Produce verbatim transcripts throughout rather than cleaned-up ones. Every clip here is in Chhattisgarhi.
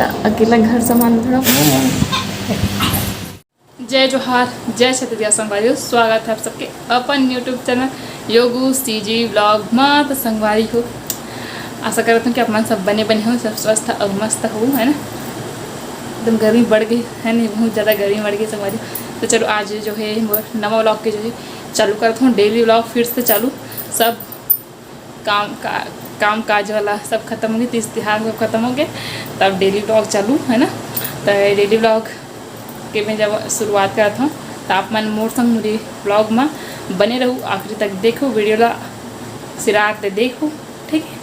अकेला घर संभाल थोड़ा। जय जोहार, जय छत्तीसगढ़ संगवारी हो। स्वागत है आप सबके अपन YouTube चैनल योगू सीजी व्लॉग मा। तो संगवारी हो, आशा करत हूँ कि आप मन सब बने बने हो, सब स्वस्थ और मस्त हो, है ना। एकदम गर्मी बढ़ गई है, नहीं, बहुत ज़्यादा गर्मी बढ़ गई संगवारी। तो चलो, आज जो है मोर नवा व्लॉग के जो है चालू करत हूँ डेली व्लॉग फिर से चालू। सब काम का, काम काज वाला सब खत्म हो गया, तीज तिहार सब खत्म हो गया, तब डेली व्लॉग चालू, है ना। तो डेली व्लॉग के मैं जब शुरुआत करत हूँ, तो आप मन मोर संग मोरी व्लॉग में बने रहू, आखिरी तक देखो वीडियो ला, सिरार ते देखो, ठीक है।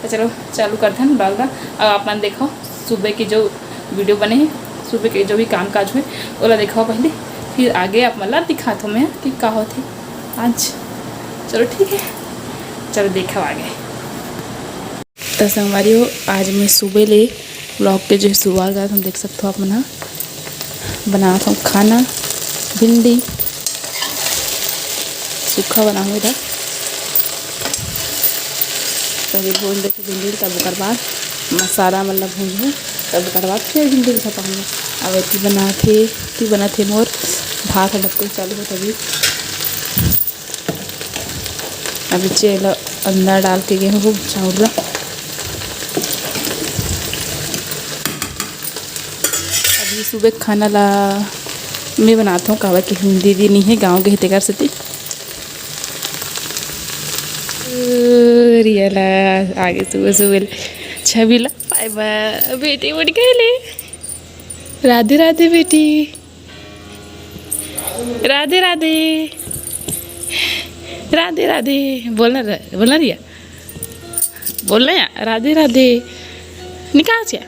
तो चलो, चालू करथन व्लॉग ला। अब आप मन देखो सुबह की जो वीडियो बने हैं, सुबह के जो भी काम काज हुए, ओला देखो पहले, फिर आगे आप मन ला दिखात हूँ मैं कि का होथे आज। चलो, ठीक है, चलो देखो आगे। तो संगवारी हो, आज मैं सुबह ले व्लॉग के जो है शुरुआत करत हूँ, देख सकते हो आप मन ह। बनात हूँ खाना, भिंडी सूखा बनाहूँ इधर। पहले भून देथे भिंडी, तब ओकर बाद मसाला मन ला भूनहूँ, तब ओकर बाद फिर भिंडी ला पकाहूँ। अब एती बनाथे, एती बनाथे मोर भात ह, डबकल चालू होत अभी। अभी चेला अंदर डाल के गेहूँ चाउर ला। अभी सुबह खाना ला मैं बनात हूँ, काबर कि दीदी नहीं है, गाँव गए तेकर सेती। रिया ला आगे सुबह सुबह ले छवि ला पाए बर बेटी उठ गए ले। राधे राधे बेटी, राधे राधे, राधे राधे। बोलना र-, बोलना रिया, बोलना यार, राधे राधे। निकाल से।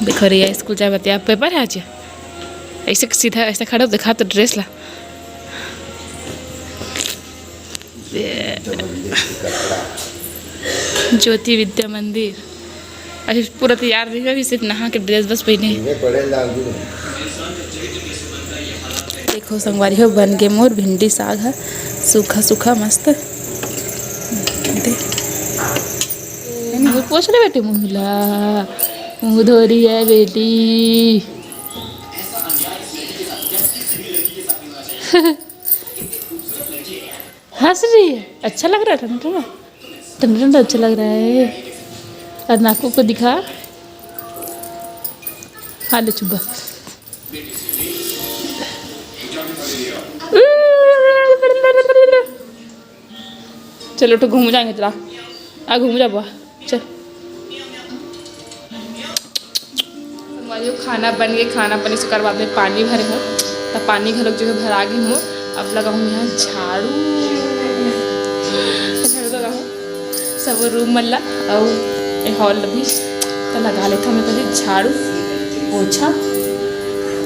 देखो रिया, स्कूल जाए बतिया पेपर है आज। ऐसे सीधा ऐसे खड़ा दिखा तो ड्रेस ला। ज्योति विद्या मंदिर। अभी पूरा तैयार नहीं हुआ, अभी सिर्फ नहा के ड्रेस बस पहने। देखो संगवारी हो, बन गे मोर भिंडी साग ह, सूखा सूखा मस्त। दे। मुँह पोछ ले बेटी, मुँह ला, मुँह धो रही है बेटी। हंस रही है, अच्छा लग रहा है ठंडा ठंडा, ठंडा ठंडा अच्छा लग रहा है। और नाकू को दिखा, हाँ ले चुब्बा। चलो तो घूम जाएंगे, चला आ घूम जा बुआ। चल। हमारे जो खाना बन गए, खाना बने से ओकर बाद में पानी भरे हो, तो पानी घलोक जो है भरा गए मोर। अब लगाऊँ यहाँ झाड़ू, झाड़ू लगाऊँ सब रूम मन ला, और ए हॉल ला भी तो लगा लेता मैं पहले झाड़ू पोछा।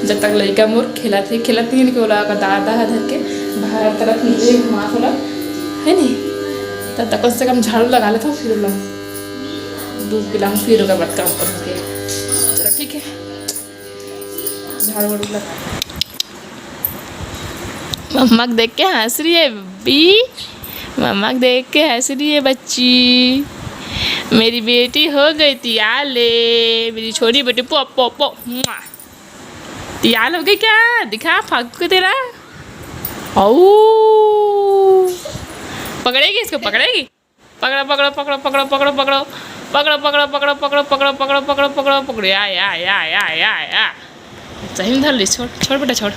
जब तक लड़का मोर खेलत है, खेलत नहीं, इनके ओला का दादा धर के बाहर तरफ नहीं घुमा खोला, है नहीं, तब तक कम से कम झाड़ू लगा लेता हूँ, फिर ओला दूध पिलाऊँ, फिर ओकर बाद काम करूँगी। चलो ठीक है, झाड़ू वाड़ू लगा। मम्मा को देख के हंस रही है बी, मम्मा को देख के हंस रही है बच्ची। मेरी बेटी हो गई तियाले, मेरी छोटी बेटी पो पो पो। मुआ। तियाल हो गई क्या? दिखा फाकू को तेरा। ओ, पकड़ेगी इसको, पकड़ेगी। पकड़ो, पकड़ो, पकड़ो, पकड़ो, पकड़ो, पकड़ो, पकड़ो, पकड़ो, पकड़ो, पकड़ो, पकड़ो, पकड़ो, पकड़ो, पकड़ो, या, या, या। सही में धर ली, छोड़, छोड़ बेटा, छोड़।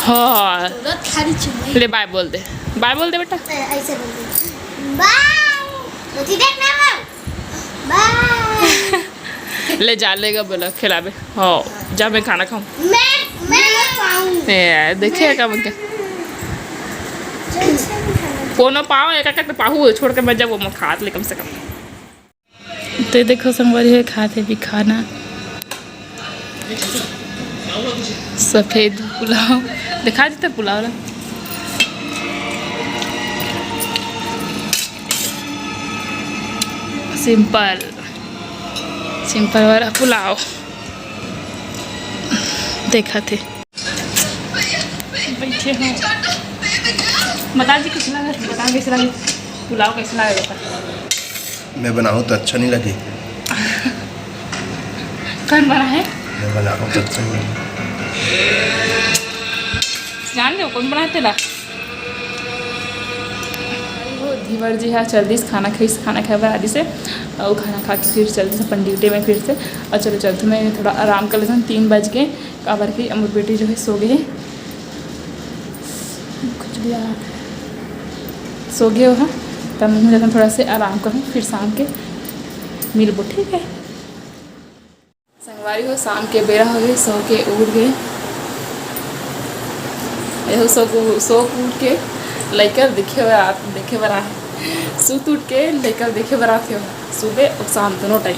हाँ। तुरंत खाली चुम्मा। ले, बाय बोल दे, बाय बोल दे बेटा। ऐसे बोल दे, बाय। तो ठीक है ना, बाय। ले जा, लेगा बोला, खिलाबे। हाँ, जा, मैं खाना खाऊं। मैं, मैं खाऊं। ए, देखिए मैं का मन के। चल, चल, खाना। कोनो पाओ, एक, एक तो पाहू छोड़ के मैं जब वो मैं खात ले कम से कम। तो ये देखो, संगवारी हो, खात है भी खाना। सफेद पुलाव। दिखा देते पुलाव ला। सिंपल, सिंपल वाला पुलाव। देखा थे। बैठे हो। बता जी, कैसे लगा? बता, कैसे लगा? पुलाव कैसे लगा? बता। मैं बनाऊँ तो अच्छा नहीं लगे। कौन बना है? मैं बनाऊँ तो अच्छा नहीं लगे। जान दो कौन बना है तेरा। वो धीवर जी हा चल दिस खाना खाइस, खाना खाए बर आ दिस हे। और खाना खा के फिर चल दिस अपन ड्यूटी में फिर से। और चलो चलते, मैं थोड़ा आराम कर लेता हूँ, तीन बज के। काबर कि अमर बेटी जो है सो गई है, कुछ भी आ सो गए हो। तब मैं थोड़ा से आराम करूँ, फिर शाम के मिलबो, ठीक है। संगवारी हो, शाम के बेरा हो गए, सो के उठ गए। एहो सो के, सो के उठ के लइका देखे बर आ, देखे बर आ, सुत उठ के लइका देखे बर आथे हो, सुबह और शाम दोनों टाइम।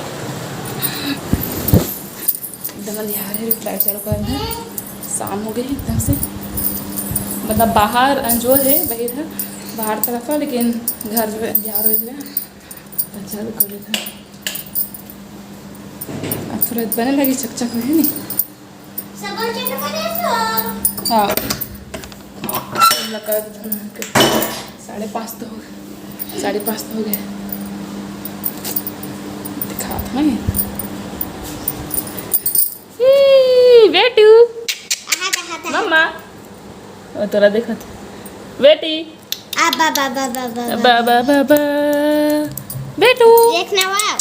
एकदम अंधियार है, लाइट चालू कर दे। शाम हो गई एकदम से, मतलब बाहर अंजोर है, बहिर है, बाहर तरफ है, लेकिन घर जो है अंधियार हो गया। तो चालू कर देते हैं। अब थोड़ा बने लगी चकचक में, है नी? हाँ। सब लगा के धुना के। साढ़े पाँच तो हो गए, साढ़े पाँच तो हो गए। दिखात हूँ। ई, बेटू। मम्मा। ओ, तोरा देखत। बेटी। आ, बा, बा, बा, बा, बा, बा। बा, बा, बा, बा। बेटू। देखना, वाह।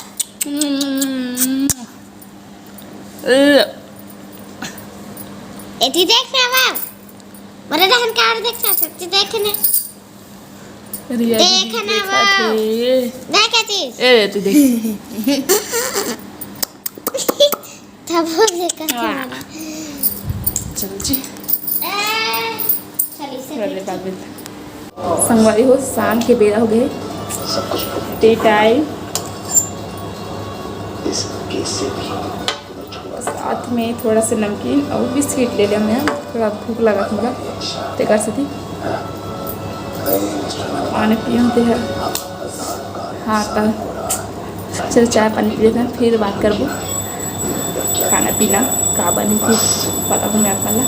हम्म। अ। एती देखना, वाह। मोरे रहन का और देखना, सच्ची देखने। रिया दीदी देखना, देखत वाह। हे। देख, एती। ए, तू देख। तब वो देखा था वाह। मैंने। चल जी। ए, चल इसे थोड़ा देर बाद मिलते हैं। संगवारी हो, शाम के बेरा हो गए। T time. साथ में थोड़ा से नमकीन और बिस्किट ले लिया मैं, थोड़ा भूख लगा थोड़ा, तेकर सेती। पानी पिया होते हैं। हाँ, तो चल चाय पानी पी लेते हैं, फिर बात करबो खाना पीना का बनी, फिर बताबो मैं आप मन ला।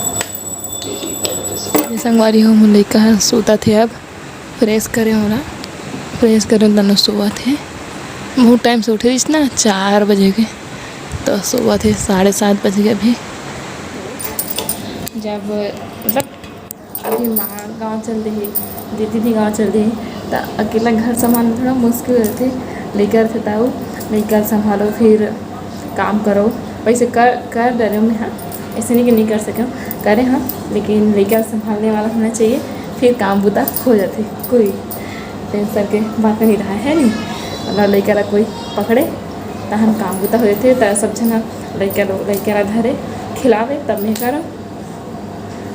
ये संगवारी हो, मोर लइका ह सुतत हे, अब फ्रेश करे हो ना, फ्रेश करे तनो सोवत हे। बहुत टाइम से उठे रहिस ना, चार बजे के, तो सोवत हे, साढ़े सात बजे के अभी। जब मतलब अभी माँ गाँव चल देही, दीदी भी गाँव चल देही, त अकेला घर संभालना थोड़ा मुश्किल रहथे। लइका रथे त अउ लइका ल संभालो, फिर काम करो। वैसे कर, कर डरे मैं, हाँ, ऐसे नहीं कि नहीं कर सके, करे हाँ, लेकिन लइका ल संभालने वाला होना चाहिए, फिर काम बुता हो जाथे, कोई टेंशन के बात नहीं रहा है, नहीं? मतलब लइका ला कोई पकड़े, तहन काम बुता हो जाथे, त सब झन लइका लो, लइका ला धरे, खिलावे, तब मैं करो।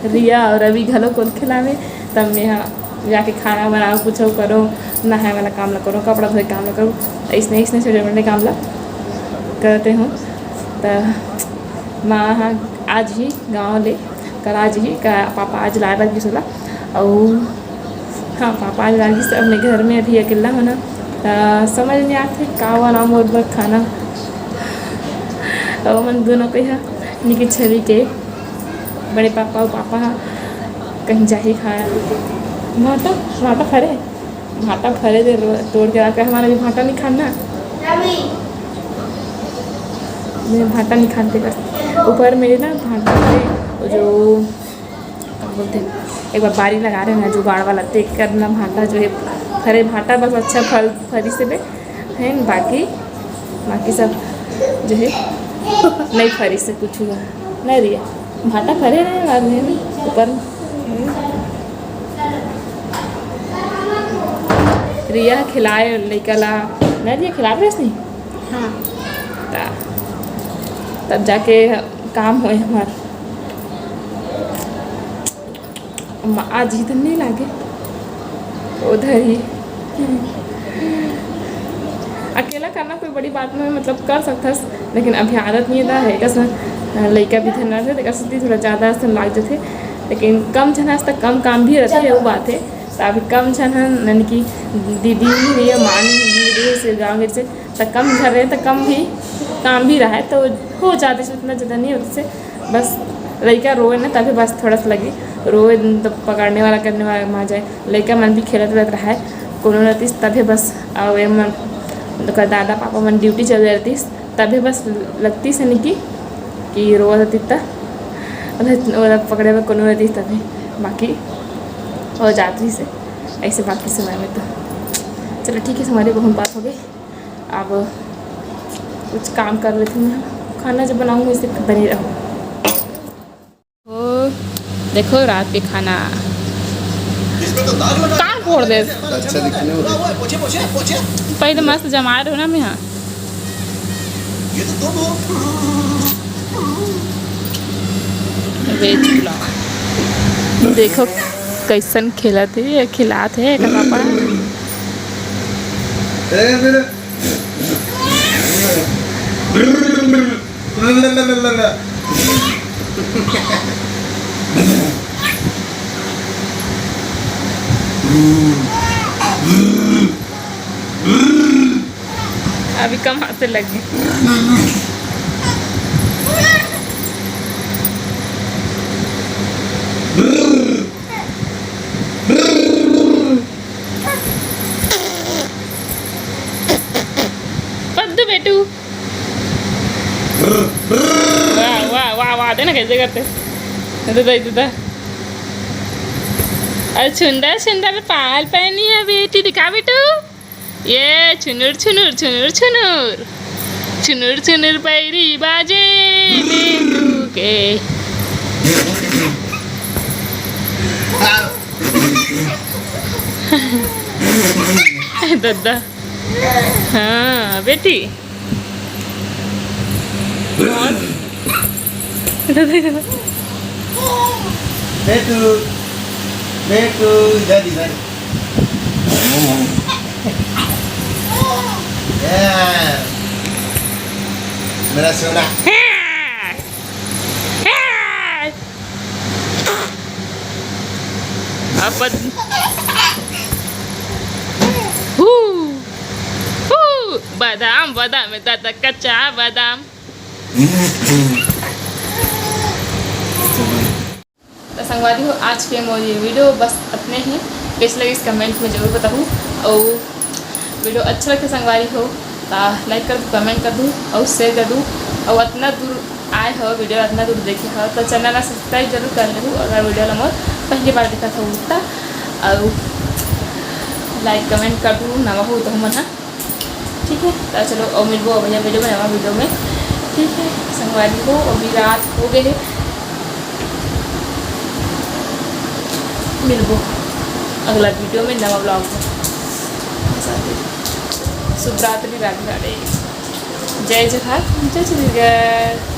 रिया और रवि घलो कोन खिलावे, तब मैं हा जाके खाना बनाओ, कुछ करो, नहाए वाला काम ला करो, कपड़ा धोए काम ला करो, ऐसने, ऐसने छोटे मोटे काम ला करते हूँ। त माँ हा आज ही गाँव ले, कल आज ही का पापा आज लाए बर गिस ओला, अउ हाँ, पापा आज लाए गिस, अपने घर में अभी अकेला हो ना, त समझ नहीं आते का बनाओ मोर बर खाना। अउ मन दोनों के हा निकी छवि के बड़े पापा अउ पापा ह कहीं जाही खाए। भाटा, भाटा फरे, भाटा फरे दे रो-, तोड़ के रखे। हमारा भी भाटा नहीं खाना। मैं भाटा नहीं खाते कर। ऊपर में ना भाटा फरे, वो जो, क्या बोलते हैं, एक बार बारी लगा रहे हैं ना जुगाड़ वाला, तेकर ना भाटा जो है फरे, भाटा बस अच्छा फल फरी से बे। है न, बाकी, बाकी सब जो है नहीं फरिस हे कुछ हुआ, नहीं रिया। भाटा फरे रहे बाद में ऊपर। रिया खिलाए लइका ला, नहीं रिया खिला रहे नहीं। हाँ। ता-, तब जाके काम होए हमार। अम्मा, आज ही तो नहीं लागे, उधर ही। अकेला करना कोई बड़ी बात नहीं, मतलब कर सकथस, लेकिन अभी आदत नहीं था है कस, लइका भी धरना था, तेकर सेती थोड़ा ज़्यादा असन लाग जथे, लेकिन कम झन हस त कम काम भी रहथे, वो बात है। तो अभी कम झन हन, यानी कि दीदी नहीं रही है, माँ नहीं रही है, से गाँव घर से, त कम घर रहे त कम भी काम भी रहे, तो हो जाते से उतना ज़्यादा नहीं होते से। बस लइका रोए ना, तभी बस थोड़ा सा लगी रोए, तो पकड़ने वाला, करने वाला मा जाए। लइका मन भी खेलत वेलत रहे, कोनो नतिस, तभी बस। और ये मन ओकर दादा पापा मन ड्यूटी चल जातिस, तभे बस लगतिस हे कि, कि रोवत रहितिस त, ओला, ओला पकड़े बर कोनो रहितिस तभे, बाकी वो जात रहिस हे ऐसे बाकी समय में। तो चलो ठीक है, हमारे बहुत बात हो गई, अब कुछ काम कर लेती हूँ मैं, खाना जो बनाऊँगी उसे बने रहो। ओ, देखो रात के खाना। इसमें तो दाग लगा है। कान फोड़ दे। अच्छा दिखने में देखो। पहले मस्त जमा रहो ना मैं, हाँ। ये तो तुम हो। वेज पुलाव। देखो कैसन खेलत हे, खिलात हे एकर पापा। ए, मेरे अभी कम हाथ से लगे। पद्दू बेटू। वाह, वाह, वाह, वाह, देना कैसे करते। दे, दे, दे, दे। अरे छुंदा, छुंदा में पायल पहनी है बेटी, दिखा बेटू। ये छुनुर, छुनुर, छुनुर, छुनुर। छुनुर, छुनुर पैरी बाजे बेटू के। दद्दा। हाँ, बेटी। बेटू, बेटू, इधर, इधर। या, मेरा सोना। अपन हू, हू, बादाम, बादाम, दादा कच्चा बादाम। तो संगवारी हो, आज के मोर ये वीडियो बस अतने ही। कैसे लगिस कमेंट में जरूर बताहू। और वीडियो अच्छा लगथे संगवारी हो, ता लाइक कर दू, कमेंट कर दू और शेयर कर दू। और अतना दूर आए हो, वीडियो अतना दूर देखे हो, तो चैनल ला सब्सक्राइब जरूर कर लेहू। अगर वीडियो ला मोर पहली बार देखत हो ता, और लाइक कमेंट कर दू, नवा हो तो मन हा। ठीक है, तो चलो, और मिलबो भैया वीडियो में, नवा वीडियो में। ठीक है संगवारी हो, अभी रात हो गए है, मिलबो अगला वीडियो में, नवा ब्लॉग में। शुभ रात्रि, राधे राधे, जय जोहार, जय छत्तीसगढ़।